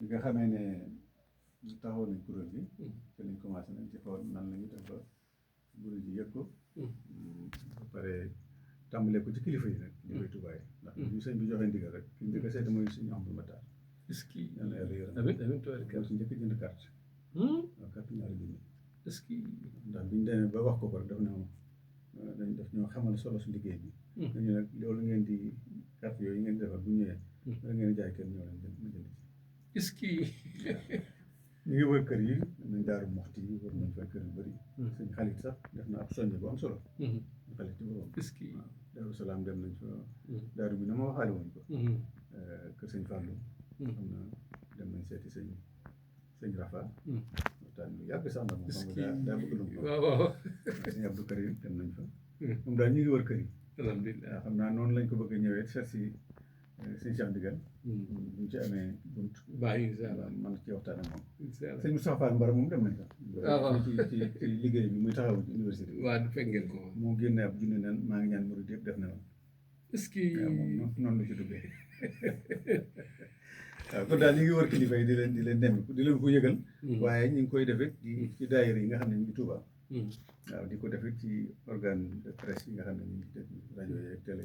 nga xamee ne taxaw nañ kuréel gi te lañ commencé nañ ci xool nan lañu def ba murid yi yëg ko ba pare tàmbalee ko ci kilifa yi nag kilifay Tuubaa yi ndax ñu sëñ bi joxee ndigal rek ki njëkk a seeti mooy sëñ Ahmadou Matar est-ce que yàlla yàlla yërëm amiin ci njëkk jënd carte waaw carte ñaari junni est-ce que ndax biñu demee ba wax ko rek daf ne moom dañ def ñoo xamal solo su liggéey bi dañu nag loolu ngeen di carte yooyu ngeen di defar bu ñëwee da ngeen jaay kër ñoo leen ma jënd ci est-ce que ñu ngi wër kër yi nañ Daaru Muxti yi wër nañ fa kër yu bëri sëñ Xalit sax def na ab soññe bu am solo Xalit ci boppam est-ce que waaw Daaru Salaam dem nañ fa daaru bi na ma waxaale wuñ ko kër sëñ Fallou xam na dem nañ seeti sëñ Rafa waxtaan lu yàgg sax nag moom xam nga daa bëgg lu mu waaw sëñ Abdou Karim dem nañ fa moom daal ñu ngi wër kër yi alhamdulilah waaw xam naa noonu lañ ko bëgg a ñëwee seet si sëñ Cheikh Ndigal buñ ci amee bunt baax incha allah man ci waxtaan ak moom incha allah sëñ Moustapha Fall Mbara moom dem nañ fa waaw ci liggéey bi muy taxaw ci université bi waaw fekk ngeen ko moo génne ab junne nen maa ngi ñaan murid yëpp def na woon est-ce que waaw moom noonu la ci duggee waaw kon daal ñu ngi wër kilifa yi di leen nemmiku di leen ko yëgal waaye ñu ngi koy defit ci daayira yi nga xam ne ñu ngi Tuuba waaw di ko defit ci organe de presse yi nga xam ne ñu ngi dégg rajo yeeg télé